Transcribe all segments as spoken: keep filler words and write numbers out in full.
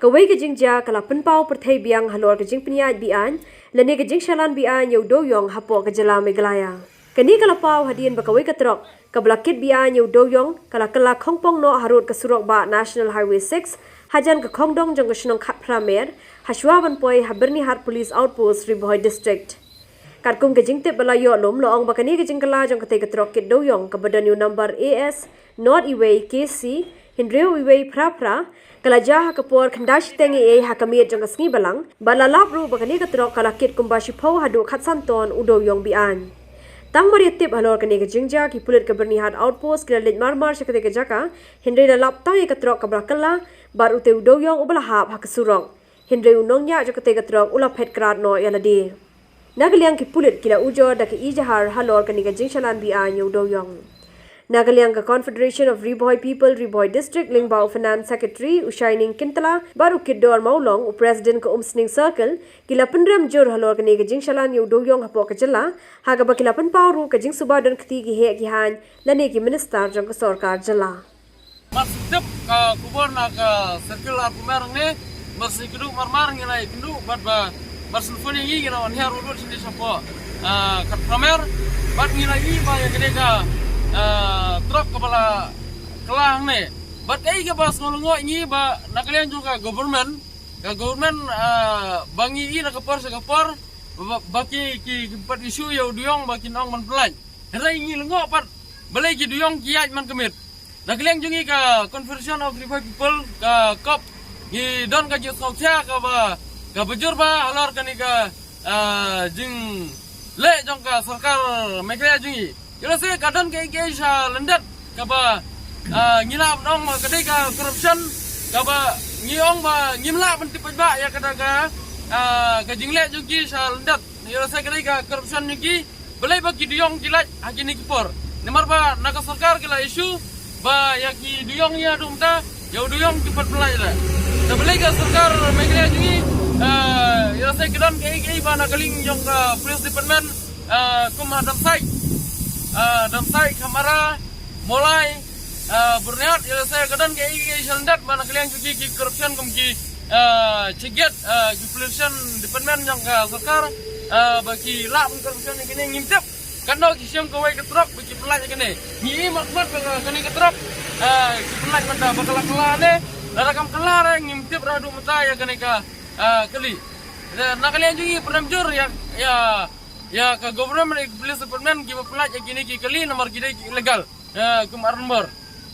Kawei ka jingjia ka la pynpaw pyrthei biang halor ka jingpynïaid beaiñ lane ka jingshalan beaiñ ïa u dewïong hapoh ka jylla Meghalaya. Kane ka la paw hadien ba kawei ka trok kaba la kit beaiñ ïa u dewïong ka la kylla khongpong noh harud ka surok bah National Highway six, hajan ka khongdong jong ka shnong Khatphra Mer, hashwa ban poi ha Byrnihat Police Outpost, Ri Bhoi District. Katkum ka jingtip ba la ïoh lum, la ong ba kane ka jingkylla jong katei ka trok kit dewïong kaba don ïa u number A S not iwei K C hynriew iwei phra phra, ka la jia ha ka por khyndai shiteng eiei ha ka miet jong ka sngi Balang, bad la lap ruh ba kane ka trok ka la kit kumba shiphew haduh khatsan ton u dewïong beaiñ. Tang mar ïa tip halor kane ka jingjia, ki pulit ka Byrnihat Outpost ki la leit marmar sha katei ka jaka, hynrei la lap tang ïa ka trok kaba la kylla bad utei u dewïong uba la hap ha ka surok. Hynrei u nongñiah jong katei ka trok u la phet krad noh ïa lade. Na ka liang ki pulit ki la ujor da ka ijahar halor kane ka jingshalan beaiñ ïa u dewïong. Na ka liang ka Confederation of Ri Bhoi People, Ri Bhoi District, lyngba u Finance Secretary u Shining Kyntala bad u Kitdor Mawlong, u President ka Umsning Circle, ki la pynrem jur halor kane ka jingshalan ïa u dewïong hapoh ka jylla, ha kaba ki la pynpaw ruh ka jingsuba don kti ki heh ki haiñ lane ki minister jong ka sorkar jylla. Mar shu tip ka khubor na ka circle arphew mer hangne, mar shu kynduh marmar ngi la ïakynduh bad ba mar shu phone ïa ngi, ngi la wan hiar ud ud shane shapoh, ah, Khatphra Mer, bad ngi la ïohi ba ïa kane ka, ah, trok kaba la kylla hangne. Bad kaei kaba sngewlyngngoh ïa ngi ba na ka liang jong ka government, ka government, ah, ba ngi ïohi na ka por sha ka por ba, ba ki, ki, ki pat issue ïa u dewïong ba kin ong ban pynlait. Hynrei ngi lyngngoh pat balei ki dewïong ki ïaid man ka miet. Na ka liang jong ngi ka Confederation of Ri Bhoi People, ka COP, ngi don ka jingsngewkhia kaba, kaba jur bha halor kane ka, ah, jingleh jong ka sorkar Meghalaya jong ngi. Ïoh lehse ka don kaei kaei sha lyndet kaba, ah, ngi lah ban ong ba ka dei ka corruption, kaba ngi ong ba ngim lah ban tip paidbah ïa kata ka, ah, ka jingleh jong ki sha lyndet. Ïoh lehse ka dei ka corruption jong ki. Balei ba ki dewïong ki lait ha kine ki por? Namar ba na ka sorkar ki la issue ba ïa ki dewïong ïa dum ta, ïa u dewïong ki pat pynlait re. Te balei ka sorkar Meghalaya jong ngi, eh, ïa lehse ka don kaei kaei ba na ka liang jong ka police department, eh, kum ha Damsait, eh, Damsait, Khamara, Mawlai, ah, Byrnihat, ïa lehse ka don kaei kaei sha lyndet ba na ka liang jong ki, ki corruption kum ki, ah, check gate, ah, ki pollution department jong ka sorkar, ah, ba ki lah ban corruption ïa kine, ngim tip. Katno ki shim kawei ka trok ba ki pynlait ïa kine. Ngi i mat mat ba ka, kane ka trok, ah, ki pynlait mynta ba ka la kylla ne. Lada kam kylla re ngim tip ra haduh mynta ïa kane ka, ah, kali. Na ka liang jong ngi pynrem jur ïa, ïa, ïa ka government, ïa ka police department kiba pynlait ïa kine ki kali namar ki dei ki illegal. Eh, kum ar nombor.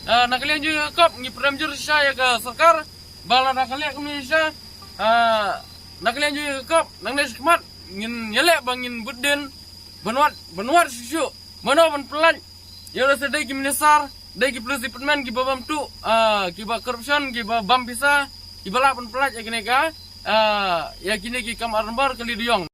Eh, na ka liang jong ka COP ngi pynrem jur shisha ïa ka sorkar ba lada ka leh kumne shisha. Eh, na ka liang jong ka COP nangne shakhmat ngin ïaleh ba ngin bud dien ban wad, ban wad shuh shuh mano ban pynlait. Ïoh lehse dei ki minister, dei ki police department kiba bam tuh, eh, kiba corruption, kiba bam pisa, kiba lah ban pynlait ïa kine ka, eh, ïa kine ki kam ar nombor kali dewïong.